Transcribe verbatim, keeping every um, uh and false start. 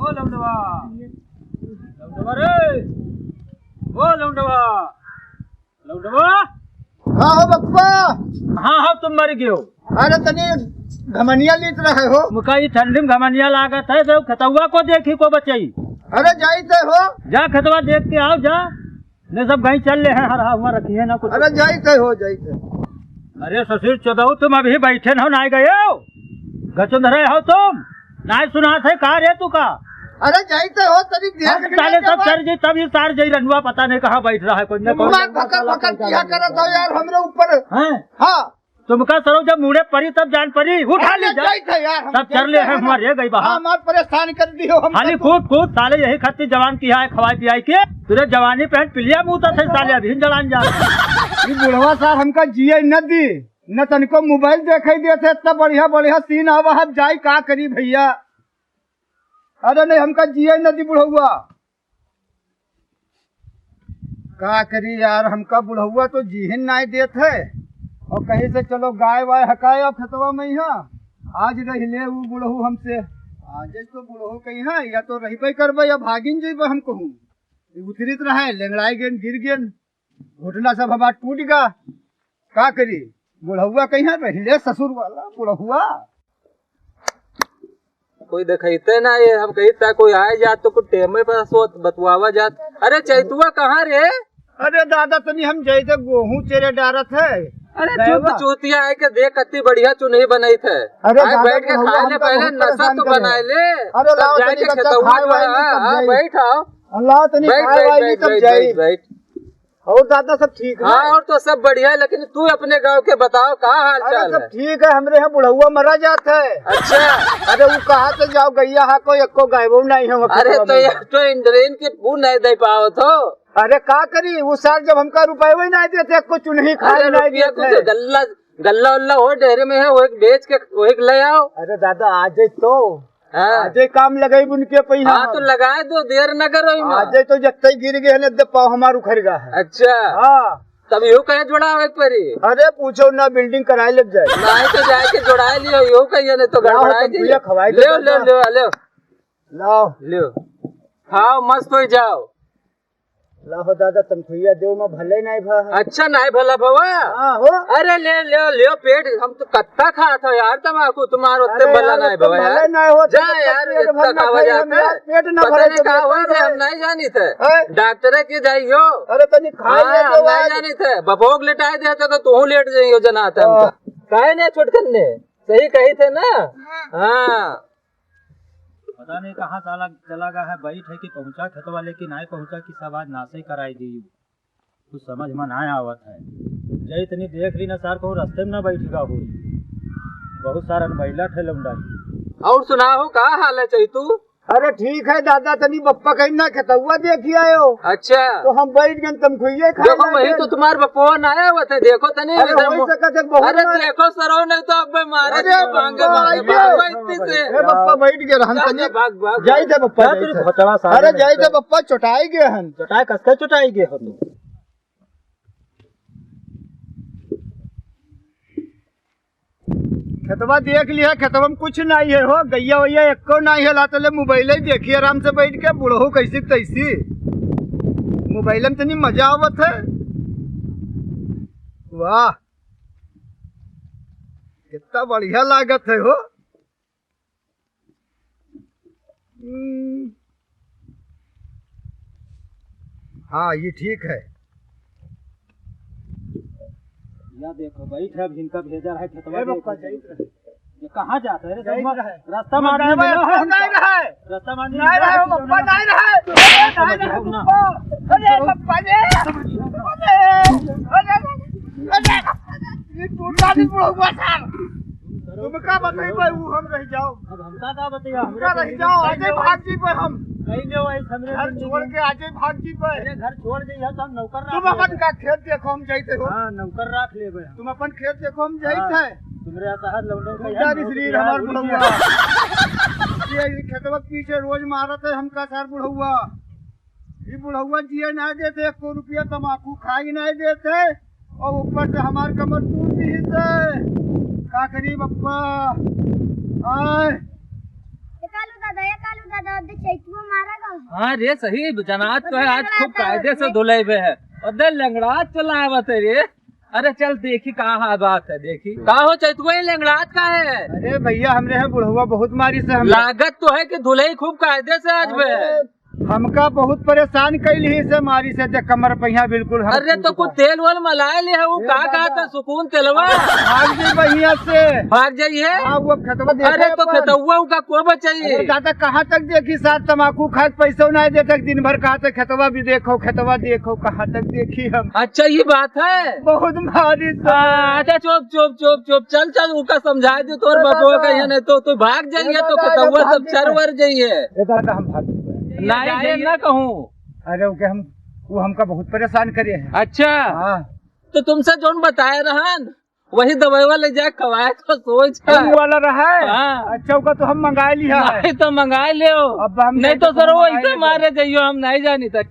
ओ लौंडवा, लौंडवा रे, ओ लौंडवा, लौंडवा। हाँ हो बप्पा। हाँ, हाँ, तुम मर गए हो। अरे तनी घमनिया लीत रहे हो। मुका ई ठंडी में घमनिया लागत है, तो खेतवा को देखी को बचाई। अरे जाइत हो। जा खेतवा देख के आओ, जा। ने सब कहीं चल ले हैं, हर हुआ रखी है ना कुछ। अरे जाइत हो, जाइत। अरे ससुर चोदऊ, तुम अभी बैठे न हो, ना गए हो, गचुंधरे हो तुम, ना सुनात है का रे तू का? अरे जाइत हो, तनी देख हम के साले जाइत सब हो। चर जी, तब ये सार जई रनुआ पता नहीं कहाँ बैठ रहा है, कोई ना कोई। दिमाग भकर भकर किया करत हो यार हमरे ऊपर। हैं? हाँ। तुमका सरऊ जब मुड़े परी तब जान परी, उठा अरे ली जा। जाइत है यार, हम सब चर ले जाइत हैं है ना। हमारे गई बहा। हाँ, हमार परेशान कर दियो हम खाली सबको। कूद कूद साले, यही खातिर जवान किया है खवाई पियाई के। तुरे जवानी पे पिलिया मुँह थे साले, अभी जलान जा। ई बुढ़वा सार हमका जिए न दी, न तनिको मोबाइल देखे देते, इतना बढ़िया बढ़िया सीन आवा है, जाई का करी भैया। अरे नहीं, हमका जिए न दी बुढ़वा। का करी यार, हमका बुढ़वा तो जीहिन नाई देत है। और कहीं से चलो गाय वाय हकाए और खेतवा में यहाँ आज रह ले उ बुढ़ऊ हमसे। आज तो बुढ़ऊ कहीं है, या तो रहबे करबे या भागिन जइबे हम कहूँ। ई उतरित रहे, लेंगड़ाई गेन, गिर गेन, घुटना सब हमार टूट गा। का करी, बुढ़वा कहीं है, रहिले ससुर वाला बुढ़वा। कोई देखते ना ये, हम कही था कोई आए जात तो कुछ टेमे पर सोत बतुआवा जात। अरे चैतुआ कहाँ रे? अरे दादा तनी हम जाइत है गोहूँ चेरे डारत है। अरे चुप चूतिया है के देख कत्ती बढ़िया चुनही बनाई थे। अरे आए दादा बैठ के बुढ़वा खाए ले हमका पहले बहुत नशा परेशान तो करे। बनाए ले। अरे तब लाओ जाए तनी के बच्चा खेतवा खाए जो वाए है, ली तब हाँ, जाई। बैठ आओ। लाओ तनी बैठ, खाए बैठ, वाए ली बैठ, तब बैठ, जाई। बैठ, बैठ। और दादा सब ठीक है? हाँ, और तो सब बढ़िया है, लेकिन तू अपने गांव के बताओ, का हाल अरे चाल सब है? ठीक है, हमरे यहाँ बुढ़ौआ मरा जात है। अच्छा। अरे वो कहाँ से जाओ, गैया है कोई, एको गायबो नहीं है वहाँ अरे खेतवा तो में। यार, तो इंद्रेन के वो नहीं दे पाओ तो। अरे का करी, वो सार जब हमका रुपये नहीं देते, एको चुनही खाए अरे नहीं रुपया देते। कुछ गल्ला, गल्ला उल्ला हो डेरे में है, वो एक बेच के वो एक ले आओ। अरे दादा, आ जाए तो। हाँ। आजे काम लगाई उनके पै हाँ, हम। तो लगाए दो, देर न करो इमा। आजे तो जत्ते गिर गए हैं, एकदम पाँव हमार उखड़ गया है। अच्छा। हाँ। तब यो कहे जोड़ावे के परी? अरे पूछो ना, building कराए लग जाए। नहीं तो जाए के जोड़ाए लियो, यो कहिए नहीं तो लाओ, गड़बड़ाए तुम दिए। भैया खवाए दो ले, ले, दादा। ले, ले। लाओ। ले। खाओ, मस्त हो जाओ। लाहो दादा, तनखुइया देव में भले नहीं भा है। अच्छा, नहीं भला भवा? हाँ हो। अरे ले, ले, ले पेट, हम तो कत्ता खात हो यार, तमाकू तुम्हार उत्ते अरे भला यार, नहीं उत्ते भवा भले यार। नहीं हो, जा तो यार, पेट इतना भरना खावा चाहिए, जाता हम है। यार, पेट ना पता भरे नहीं तो का बेकार हुआ है, है। हम नहीं जानी थे। हैं? डॉक्टर के जाइयो। अरे तनी खाए हाँ, ले हम दो नहीं आज। जानी थे। बपोग लेटाए दे तो, तो तू लेट जाइयो जना थे हमका। हाँ। काहे नहीं छोटकन ने? सही कही थे ना? हाँ। हाँ। पता नहीं कहाँ साला चला गया है, बैठ है कि पहुँचा खेतवा, लेकिन आए पहुँचा कि सब आज नाशे कराई दी। कुछ समझ में ना आवत है। जय इतनी देख ली ना सार, कहूँ रास्ते में ना बैठ गा हो। बहुत सारा बैला ठे लौंडा। और सुनाओ, का हाल है चैतू? अरे ठीक है दादा, तनी बप्पा कहीं ना खेतवा देखी आयो। अच्छा। तो हम बैठ गए, तनखुइये खाए देखो, लागे। वही तो तुम्हार बप्पा ना आया हुआ थे, देखो तनी अरे इधर वही मु-, से कहते बहुत अरे मार- देखो सरो, नहीं तो अब मारे अरे तो भांगे बप्पा, भांगे आइए। भागो इतनी से। ए बप्पा, बैठ गए रहन जा, तनी। जा, भाग, भाग, जाई भाग। दे बप्पा, जा जाई तेरी दे। भोतड़ा सारे अरे में जाई से। दे बप्पा, चोटाई गए हन। चोटाई, कस के चोटाई गए हो तुम? खेतवा देख लिया, खेतवा में कुछ नहीं है हो, गैया वैया एको नहीं है, लाते ले मोबाइल ही देखिए आराम से बैठ के, बुढ़ऊ कैसी तैसी। मोबाइल में तनी मजा आवत है। वाह, कितना बढ़िया लागत है हो। हम्म। हाँ, ये ठीक है। या देखो, बैठ है, अब इनका भेजा है खेतवा ए बप्पा, देखो। जाइत रहे। ये कहाँ जात है रे? जाइत सब रहे। रास्ता हम मार नहीं दिया, रहे, हम नहीं रहे। रास्ता मार नहीं नहीं रहे, बप्पा, नहीं रहे। नहीं रहे, बप्पा। अरे, बप्पा रे। अरे, अरे, अरे, ये टूटा नहीं पड़ा हुआ सार। तुम का बताई भाई, वो हम रह जाओ। अब हमका का बताइए, हमरे तुमका रह जाओ, आजे भाग जी पे हम। कहीं ले भाई, हमरे घर जिंदगी छोड़ में। के आजे भाग जी पे। अरे, घर छोड़ दे, यहाँ तो हम नौकर तुम रख अपन लेबे। का खेत देखो, हम जाइत हो। हाँ, नौकर रख लेबे हम। तुम अपन खेत देखो, हम जाइत हाँ, है। तुमरे शहर लौंडे का तुम यहाँ जा रही नौकर शरीर यहाँ हमार उड़ी बुढ़ौआ। गया। ये खेतवा के पीछे रोज मारत है हमका सार बुढ़ौआ। ई बुढ़ौआ जिए ना देते, एको रुपया तमाकू खाई ना देते। और ऊपर से हमार कमर तोड़ दी से। का करी बप्पा? आय। ये कालू दादा, ये कालू दादा, अब चैतुआ मारा गा। हाँ रे, सही जनात तो है, आज खूब कायदे से धुलैबे है। अरे लंगड़ात चला आवत है रे। अरे चल देखी का हा बात है, देखी का हो चैतुआ, ये लंगड़ात का है? अरे भैया, हमरे हैं बुढ़वा बहुत मारी से हम लागत तो है कि धुलई खूब कायदे से आज बे। अरे, हमका बहुत परेशान कैली ही से मारी से, जे कमर पहिया बिल्कुल हम अरे तो कुछ तेल वेल मलाए ले है, वो ए का दादा। कहा था सुकून तेलवा। भाग जाई बहिया से। भाग जाइए। हाँ, वो खेतवा देखे अरे तो पर। खेतवा का को बचाई? अरे दादा, कहाँ तक देखी साथ, तमाकू खाए के पैसो नहीं देते, दिन भर कहा था खेतवा भी देखो, खेतवा देखो, कहाँ तक देखी हम। अच्छा, ये बात है। बहुत मारी से। हाँ, अच्छा, चुप, चुप, चुप, चुप, चल, चल, उनका समझा दे तोर ए बबुआ दादा। का, यहाँ नहीं तो तू भाग जाइए, ए तो दादा, खेतवा भाग सब जाइए। चर वर जाइए। ए दादा, हम भाग जाइए। नहीं, नहीं, ना कहूँ। अरे, ओके, हम, वो हमका बहुत परेशान करे हैं। अच्छा। हाँ। तो तुमसे जोन बताए रहन, वही दवाई वाले जा खवाए तो सोच है। वो वाला रहा है? हाँ। अच्छा, ओका तो हम मंगाए लिया है। नहीं तो मंगाए ले हो। अब हम नहीं तो तो सर, वो मंगाए इसे ले। मारे जाइयो, हम नहीं जानी तक।